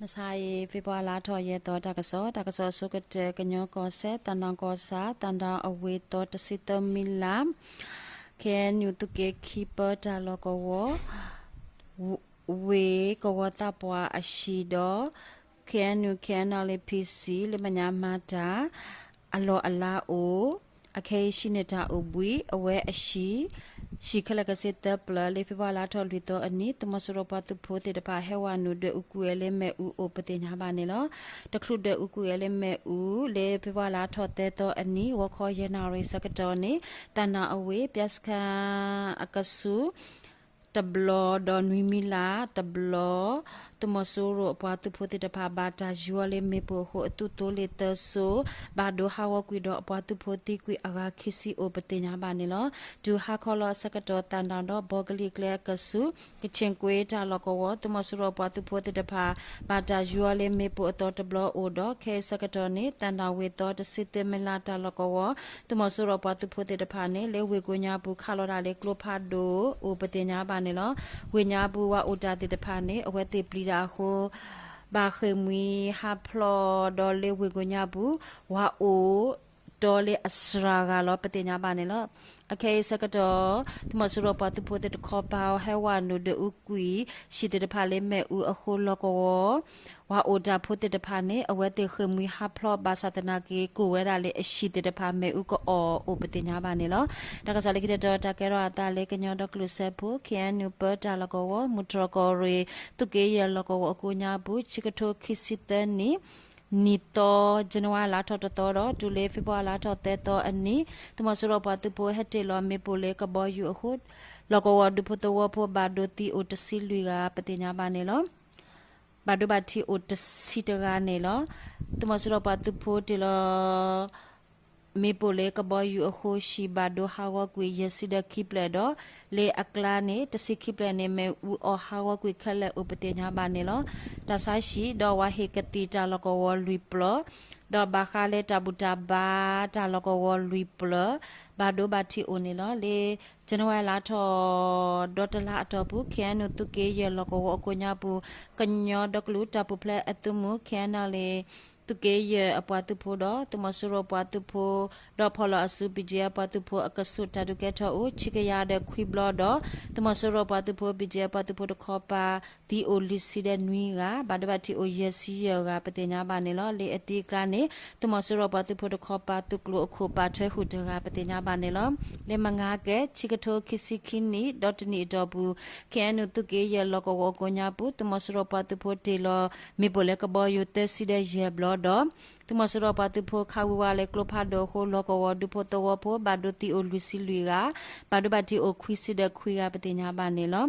မဆါအံၤ ဖ့ၤဘြူၤအါလါထီၣ်ယဲၢ်သီ တၢ်ကစီၣ်, တၢ်ကစီၣ်အဆိကတၢၢ် ကညီကီၢ်စဲၣ် သၣ်နၣ်ကီၢ်ဆၣ် သၣ်နၣ်အဝ့ၢ်သီတဆံသၢမံလး ခ့ၣ်အဲၣ်ယူၣ် သုးက့ခံပၢတၢ်လီၢ်ကဝီၤ ဝ့ၢ်ကဝီၤသးပှၢ်အဟံၣ်ဒီး ခ့ၣ်အဲၣ်ယူၣ် ခ့ၣ်အဲၣ်ယူၣ် လၢ ဖံၣ်စံၣ် လၢမဲာ်ညါမၤတၢ် အလီၢ်အလၤအိၣ် အခဲအံၤဟံးန့ၢ်တၢ်အိၣ်ဘှံး အဝဲအဟံၣ် ဟံၣ်ခဲလၢာ်ကဆ့သၢပျၢၤ လၢဖ့ၤဘြူၤအါလါထီၣ်လွံၢ်သီအနံၤ သုးမီၤစိရိၤပှၤသုးဖိသ့ၣ်တဖၣ် ဟဲဝဲနုာ် ဒွဲၣ်အူကွံာ်ဝဲလၢမ့ၣ်အူအိၣ် ပသ့ၣ်ညါဘၣ်န့ၣ်လီၤ. တချုးဒွဲၣ်အူကွံာ်ဝဲလၢမ့ၣ်အူ လၢဖ့ၤဘြူၤအါလါထီၣ်သၢသီအနံၤ ဂီၤခီယဲၢ်နၣ်ရံၣ်ဆၢကတီၢ်န့ၣ် သၣ်နၣ်အဝ့ၢ် ပၠးစခါအကဆူး တဘျီဒီးနွံမံလးတဘျီ သုးမီၤစိရိၤအပှၤသုးဖိသ့ၣ်တဖၣ် ဘၣ်တၢ်ယူၤအီၤလၢမ့ၣ်ပိၢ်အဃိ အသုးသိလ့ၣ်သၢစိ ဘၣ်ဒိဟးဂီၤကွံာ်ဒီးအပှၤသုးဖိသံကွံာ်အဂၤခံဆံအိၣ် ပသ့ၣ်ညါဘၣ်န့ၣ်လီၤ. တုၤဟါခီလီၤအဆၢကတီၢ် သၣ်နၣ်ဒီးဘီကလံၣ်ကျဲအကဆူး ကခ့ၣ်ကွ့တၢ်လီၢ်ကဝီၤ သုးမီၤစိရိၤအပှၤသုးဖိသ့ၣ်တဖၣ် ဘၣ်တၢ်ယူၤအီၤလၢမ့ၣ်ပိၢ်အသီတဘျီအိၣ်ဒီး ခဲအံၤဆၢကတီၢ်န့ၣ် သၣ်နၣ်ဝ့ၢ်သီတဆံသၢမံလးတၢ်လီၢ်ကဝီၤ သုးမီၤစိရိၤပှၤသုးဖိသ့ၣ်တဖၣ်န့ၣ် လၢဝ့ၢ်ကိးညါပူၤခးလီၤတၢ်လၢကျိဖးဒိၣ်အိၣ် ပသ့ၣ်ညါဘၣ်န့ၣ်လီၤ. ဝ့ၢ်ညါပူၤဝၤအိၣ်တၢ်သ့ၣ်တဖၣ်န့ၣ် အဝဲသ့ၣ်ပျံၤတၢ်အဃိ ဘၣ်ဃ့ၢ်မှံဟးဖျိးဒီးလၢဝ့ၢ်ကိးညါပူၤ ဝၤအိၣ်တီလၢအစှၤဂၤလီၤ ပသ့ၣ်ညါဘၣ်န့ၣ်လီၤ. အခဲအံၤဆၢကတီၢ် သုးမီၤစိရိၤပှၤသုးဖိသ့ၣ်တခီပၤ ဟဲဝဲနုာ်ဒွဲၣ်အူကွံာ် ဟံၣ်သ့ၣ်တဖၣ်လၢမ့ၣ်အူအဃိ လီၢ်ကဝီၤ ဝၤအိၣ်တၢ်ဖိသ့ၣ်တဖၣ်န့ၣ် အဝဲသ့ၣ်ဃ့ၢ်မှံဟးဖျိးဘၣ်ဆၣ်သနာ်က့ ကိၢ်ဝဲဒၣ်လၢအဟံၣ်သ့ၣ်တဖၣ်မ့ၣ်အူကအီၣ်အိၣ် ပသ့ၣ်ညါဘၣ်န့ၣ်လီၤ. တၢ်ကစီၣ်လၢခံတတီၤ တၢ်ကဲထီၣ်အသးလၢကညီဒီကလုာ်စၢဖှိၣ် ခ့ၣ်အဲၣ်ယူၣ် ပၢတၢ်လီၢ်ကဝီၤ မုၢ်တြီၢ်ကီၢ်ရ့ၣ် သုးက့ယဲၢ်လီၢ်ကဝီၤအကိးညါပူၤ ခံကထိခံဆံသၢနံၣ် နံၣ်သီ ကၠနဝါလါထီၣ်တသီဒီး တုၤလၢဖ့ၤဘြူၤအါလါထီၣ်သၢသီအနံၤ သုးမီၤစိရိၤပှၤသုးဖိဟဲတ့ၢ်လီၤမ့ၣ်ပိၢ်လၢကဘီယူၤအဃိ လီၢ်ကဝီၤဒူဖိသဝီဖိဘၣ်ဒိသံအိၣ်တဆံလွံၢ်ဂၤ ပသ့ၣ်ညါဘၣ်န့ၣ်လီၤ. ဘၣ်ဒိဘၣ်ထံးအိၣ်တဆံတဂၤန့ၣ်လီၤ. သုးမီၤစိရိၤပှၤသုးဖိတ့ၢ်လီၤ မ့ၣ်ပိၢ်လၢကဘီယူၤအဃိ ဟံၣ်ဘၣ်ဒိဟးဂီၤကွံာ်ယဲၢ်ဆံဒီးခံဖျၢၣ်ဒီး လၢအကျါန့ၣ် တဆံခံဖျၢၣ်န့ၣ် မ့ၣ်အူအီၣ်ဟးဂီၤကွံာ်ခဲလၢာ်အိၣ် ပသ့ၣ်ညါဘၣ်န့ၣ်လီၤ. တၢ်ဆါဟံၣ်ဒီးဝၤဟ့ၣ်ကသံၣ်တၢ်လီၢ်ကဝီၤလွံၢ်ပျီ ဒီးဘၣ်ဃးလၢတၢ်ဘူၣ်တၢ်ဘါတၢ်လီၢ်ကဝီၤလွံၢ်ပျီ ဘၣ်ဒိဘၣ်ထံးအိၣ်န့ၣ်လီၤ. လၢ ကၠနဝါလါထီၣ် ဒီတလါအတီၢ်ပူၤ ခ့ၣ်အဲၣ်ယူၣ် သုးက့ယဲၢ်လီၢ်ကဝီၤအကိးညါပူၤ ကညီဒီကလုာ်တၢ်ပူၤဖျဲးအသုးမုၢ် ခ့ၣ်အဲၣ်ယူၣ် သုးက့ယဲၢ်အပှၤသုးဖိဒီး သုးမီၤစိရိၤပှၤသုးဖိ ဒီးဖီၣ်လီၤအစု ဘံၣ်ကၠ့အပှၤသုးဖိအကဆူး တၢ်ဒုးကဲထီၣ်အိၣ် ဆံကယၤဒီးခွံဘျီဒီး သုးမီၤစိရိၤပှၤသုးဖိ ဘံၣ်ကၠ့အပှၤသုးဖိတခီပၤ သံအိၣ်လွံၢ်ဆံဒီးနွံဂၤ ဘၣ်ဒိဘၣ်ထံးအိၣ်ယဲၢ်ဆံယဲၢ်ဂၤ ပသ့ၣ်ညါဘၣ်န့ၣ်လီၤ. လၢအသံအကျါန့ၣ် သုးမီၤစိရိၤပှၤသုးဖိတခီပၤ သုးကျိၤအခိၣ်ပာ်ထွဲဃုာ်တဂၤ ပသ့ၣ်ညါဘၣ်န့ၣ်လီၤ. လၢမုၢ်ဂၤကဲ ခံကထိခံဆံခံနံၣ် ဒီးတနံၣ်အတီၢ်ပူၤ ခ့ၣ်အဲၣ်ယူၣ် သုးက့ယဲၢ်လီၢ်ကဝီၤအကိးညါပူၤ သုးမီၤစိရိၤပှၤသုးဖိတ့ၢ်လီၤ မ့ၣ်ပိၢ်လၢကဘီယူၤသၢဆံဒီးယဲၢ်ဘျီဒီး သုးမီၤစိရိၤပှၤသုးဖိခးဝံၤဝဲလၢကျိဖးဒိၣ်အဃိ လီၢ်ကဝီၤဒူဖိသဝီဖိ ဘၣ်ဒိသံအိၣ်လွံၢ်ဆံလွံၢ်ဂၤ ဘၣ်ဒိဘၣ်ထံးအိၣ်ခွံဆံဒီးခွံဂၤ ပသ့ၣ်ညါဘၣ်န့ၣ်လီၤ.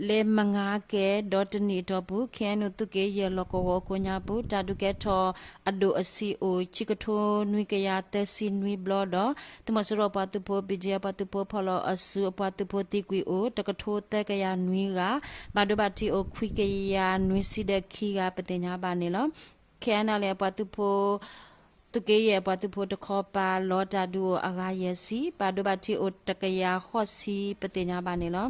လၢမုၢ်ဂၤကဲ ဒီးတနံၣ်အတီၢ်ပူၤ ခ့ၣ်အဲၣ်ယူၣ် သုးက့ယဲၢ်လီၢ်ကဝီၤအကိးညါပူၤ တၢ်ဒုးကဲထီၣ်အဒိၣ်အဆံးအိၣ် ခံကထိနွံကယၤသၢဆံနွံဘျီဒီး သုးမီၤစိရိၤပှၤသုးဖိ ဘံၣ်ကၠ့အပှၤသုးဖိ ဖီၣ်လီၤအစုအပှၤသုးဖိသံကွံာ်အိၣ် တကထိသၢကယၤနွံဂၤ ဘၣ်ဒိဘၣ်ထံးအိၣ်ခွံကယၤနွံဆံဒီးခံဂၤ ပသ့ၣ်ညါဘၣ်န့ၣ်လီၤ. ခ့ၣ်အဲၣ်ယူၣ် အပှၤသုးဖိ သုးက့ယဲၢ်အပှၤသုးဖိတခီပၤ လီၤတၢ်ဒုးအိၣ်အဂၤယဲၢ်ဆံ ဘၣ်ဒိဘၣ်ထံးအိၣ်တကယၤဃိးဆံ ပသ့ၣ်ညါဘၣ်န့ၣ်လီၤ.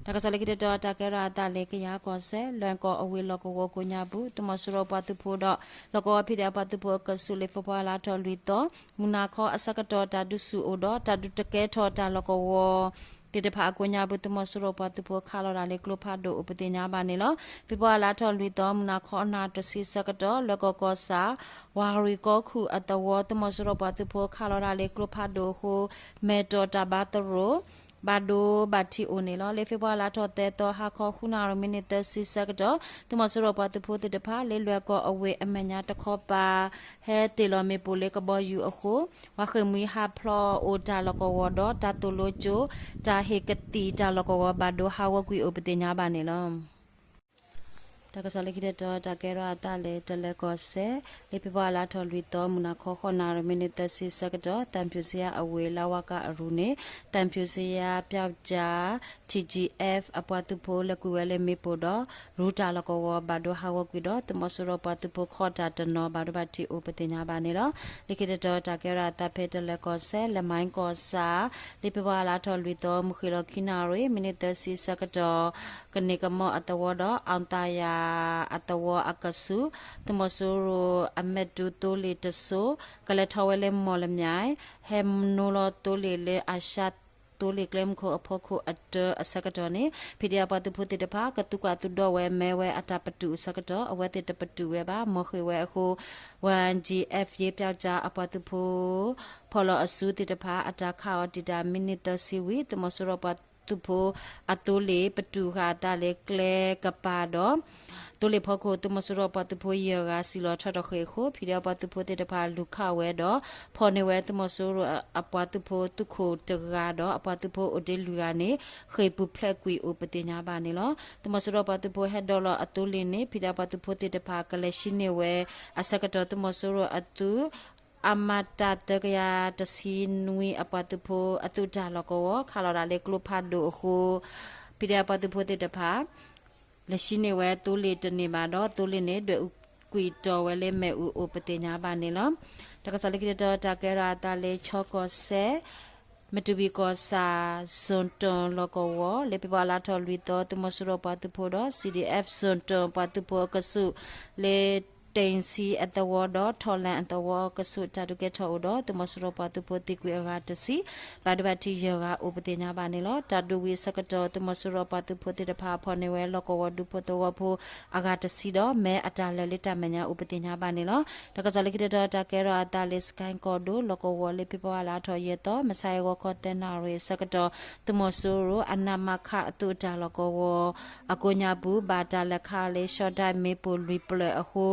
တၢ်ကစီၣ်လၢခံတတီၤ တၢ်ကဲထီၣ်အသးလၢကယၤကီၢ်စဲၣ် လွဲၢ်ကီၢ်အဝ့ၢ်လီၢ်ကဝီၤကိးညါပူၤ သုးမီၤစိရိၤပှၤသုးဖိဒီး လီၢ်ကဝီၤဖံးဒဲးအပှၤသုးဖိအကဆူး လၢဖ့ၤဘြူၤအါလါထီၣ်လွံၢ်သီ မုၢ်နၤခီအဆၢကတီၢ် တၢ်ဒုးဆူၣ်အိၣ်ဒီး တၢ်ဒုးတကဲထီၣ်တၢ်လီၢ်ကဝီၤ သ့ၣ်တဖၣ်အကိးညါပူၤ သုးမီၤစိရိၤပှၤသုးဖိခးလီၤတၢ်လၢကျိဖးဒိၣ်အိၣ် ပသ့ၣ်ညါဘၣ်န့ၣ်လီၤ. ဖ့ၤဘြူၤအါလါထီၣ်လွံၢ်သီ မုၢ်နၤခီအနၣ်တဆံဆၢကတီၢ် လွဲၢ်ကီၢ်ကီၢ်ဆၣ် ဝၤရံၣ်ကီၢ်ခူၣ်အသဝီ သုးမီၤစိရိၤပှၤသုးဖိခးလီၤတၢ်လၢကျိဖးဒိၣ်အဃိ မဲၢ်တီၢ်တၢ်ဘါသရိာ် ဘၣ်ဒိဘၣ်ထံးအိၣ်န့ၣ်လီၤ. လၢဖ့ၤဘြူၤအါလါထီၣ်သၢသီ ဟါခီဃုနၣ်ရံၣ်မံးနံးသၢဆံဆၢကတီၢ် သုးမီၤစိရိၤပှၤသုးဖိသ့ၣ်တဖၣ် လၢလွဲၢ်ကီၢ်အဝ့ၢ်အမဲာ်ညါတခီပၤ ဟဲတ့ၢ်လီၤမ့ၣ်ပိၢ်လၢကဘီယူၤအဃိ ပှၤဃ့ၢ်မှံဟးဖျိးအိၣ်တၢ်လီၢ်ကဝီၤဒီး တၢ်သိၣ်လိကၠိ တၢ်ဟ့ၣ်ကသံၣ်တၢ်လီၢ်ကဝီၤဘၣ်ဒိဟးဂီၤကွံာ်အိၣ် ပသ့ၣ်ညါဘၣ်န့ၣ်လီၤ. တၢ်ကစီၣ်လၢခံတတီၤ တၢ်ကဲထီၣ်အသးလၢတလၢကီၢ်စဲၣ် လၢဖ့ၤဘြူၤအါလါထီၣ်လွံၢ်သီ မုၢ်နၤခီဃိးနၣ်ရံၣ်မံးနံးသၢဆံဆၢကတီၢ် သံဖြူဇရပ်အဝ့ၢ် လဝက အရူၢ်န့ၣ် သံဖြူဇရပ်ပြောက်ကျား T G F အပှၤသုးဖိလဲၤကွံာ်ဝဲလၢမ့ၣ်ပိၢ်ဒီး ရူတၢ်လီၢ်ကဝီၤဘၣ်ဒိဟးဂီၤကွံာ်ဒီး သုးမီၤစိရိၤပှၤသုးဖိခီၣ်တၢ်တနီၤဘၣ်ဒိဘၣ်ထံးအိၣ်ပသ့ၣ်ညါဘၣ်န့ၣ်လီၤ. လၢခံတတီၤ တၢ်ကဲထီၣ်အသးဖဲတလၢၤကီၢ်စဲၣ် လၢမၤကီၢ်ဆၣ် လၢဖ့ၤဘြူၤအါလါထီၣ်လွံၢ်သီ မုၢ်ဃ့ၢ်လီၤခံနၣ်ရံၣ် မံးနံးသၢဆံဆၢကတီၢ် ကန့ၢ်ကမီၣ်အသဝီဒီး အောင်သာယာအသဝီအကဆူး သုးမီၤစိရိၤအမဲာ်တူၢ်သိလ့ၣ်တစိၤ ကလဲၤထီၣ်ဝဲလၢမီၢ်လမၠဲၣ် ဟဲနိလီၤသိလ့ၣ်လၢအၤၡါ သိလ့ၣ်ကျဲမုၢ်ခိၣ်အဖီခိၣ်အတၢအဆၢကတီၢ်န့ၣ် ဖံးဒဲးအပှၤသုးဖိသ့ၣ်တဖၣ် ကသူကွၢ်သူဒီးဝဲ မ့ၢ်ဝဲအတၢ်ပတုာ်အဆၢကတီၢ် အဝဲသ့ၣ်တပတုာ်ဝဲဘၣ် မီၢ်ဃ့ၢ်ဝဲအဃိ ဝဲ G F ယ့ပျောက်ကျား အပှၤသုးဖိ ဖီၣ်လီၤအစုသ့ၣ်တဖၣ် အတၢ်ခးအီၤတံာ်တာ် မံးနံးသၢဆံဝံၤ သုးမီၤစိရိၤပှၤသုးဖိအသိလ့ၣ် ပတုာ်ဃာ်အသးလၢကျဲကပၤဒီး သိလ့ၣ်ဖီခိၣ် သုးမီၤစိရိၤအပှၤသုးဖိယဲၢ်ဂၤ စံၣ်လီၤထီၣ်တဃ့ၢ်အဃိ ဖံးဒဲးအပှၤသုးဖိသ့ၣ်တဖၣ်လူၤခးဝဲဒီး ဖီၣ်န့ၢ်ဝဲသုးမီၤစိရိၤအပှၤသုးဖိသုးခိၣ်တဂၤဒီး အပှၤသုးဖိအိၣ်တ့ၢ်လွံၢ်ဂၤန့ၣ် ဃ့ၢ်ပူၤဖျဲးကွံာ်အိၣ်ပသ့ၣ်ညါဘၣ်န့ၣ်လီၤ. သုးမီၤစိရိၤပှၤသုးဖိဟဲဒိးလီၤအသိလ့ၣ်န့ၣ် ဖံးဒဲးအပှၤသုးဖိသ့ၣ်တဖၣ် ကလဲၤဆှၢန့ၢ်ဝဲအဆၢကတီၢ် သုးမီၤစိရိၤအသုး အမတ သၢကယၤတဆံနွံ အပှၤသုးဖိအသုးတၢ်လီၢ်ကဝီၤ ခးလီၤဒၣ်လၢကျိဖးဒိၣ်အဃိ ဖံးဒဲးအပှၤသုးဖိသ့ၣ်တဖၣ် လဲၤဆှၢန့ၢ်ဝဲသိလ့ၣ်တန့ၢ်ဘၣ်ဒီး သိလ့ၣ်န့ၣ် ဒွဲၣ်အူကွံာ်တီၢ်ဝဲလၢမ့ၣ်အူအိၣ်ပသ့ၣ်ညါဘၣ်န့ၣ်လီၤ. တၢ်ကစီၣ်လၢခံတတီၤ တၢ်ကဲထီၣ်အသးလၢချီကီၢ်စဲၣ် မတူပီကီၢ်ဆၣ် စွန်တိၣ်လီၢ်ကဝီၤ လၢဖ့ၤဘြူၤအါလါထီၣ်လွံၢ်သီ သုးမီၤစိရိၤပှၤသုးဖိဒီး C D F စွန်တိၣ်ပှၤသုးဖိအကဆူး လၢ တိၣ်စံအသဝီဒီး ထီၣ်လဲၣ်အသဝီအကဆူး တၢ်ဒုးကဲထီၣ်အိၣ်ဒီး သုးမီၤစိရိၤပှၤသုးဖိသံကွံာ်အဂၤတဆံ ဘၣ်ဒိဘၣ်ထံးယဲၢ်ဂၤအိၣ်ပသ့ၣ်ညါဘၣ်န့ၣ်လီၤ. တၢ်ဒုးဝံၤအဆၢကတီၢ် သုးမီၤစိရိၤပှၤသုးဖိသ့ၣ်တဖၣ် ဖီၣ်န့ၢ်ဝဲလီၢ်ကဝီၤဒူဖိသဝီဖိအဂၤတဆံဒီး မ့ၢ်အတၢ်လဲၤလၢတၢ်မဲာ်ညါအိၣ်ပသ့ၣ်ညါဘၣ်န့ၣ်လီၤ. တၢ်ကစီၣ်လၢခံတတီၤ တၢ်ကဲထီၣ်အသးလၢ စကဲၣ်ကီၢ်ဒိၣ်လီၢ်ကဝီၤ လၢဖ့ၤဘြူၤအါလါထီၣ်ယဲၢ်သီ မုၢ်ဆါအဂီၤခီသၢနၣ်ရံၣ်အဆၢကတီၢ် သုးမီၤစိရိၤ အနမခ အသုးတၢ်လီၢ်ကဝီၤ အကိးညါပူၤ ဘၣ်တၢ်လဲၤခးလၢ ရှီၣ်ဒၣ်မ့ၣ်ပိၢ်လွံၢ်ဖျၢၣ်အဃိ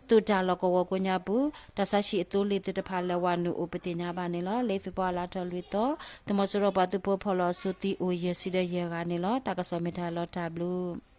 သုးတၢ်လီၢ်ကဝီၤကိးညါပူၤ တၢ်ဆါဟံၣ်အသိလ့ၣ်သ့ၣ်တဖၣ်လဲၤဝးနုာ်အိၣ်ပသ့ၣ်ညါဘၣ်န့ၣ်လီၤ. လၢဖ့ၤဘြူၤအါလါထီၣ်လွံၢ်သီ သုးမီၤစိရိၤပှၤသုးဖိဖီၣ်လီၤအစုသံအိၣ်ယဲၢ်ဆံဒီးယဲၢ်ဂၤန့ၣ်လီၤ. တၢ်ကစီၣ်မ့ၢ်တၢ်လီၤတၢ်ဘျုး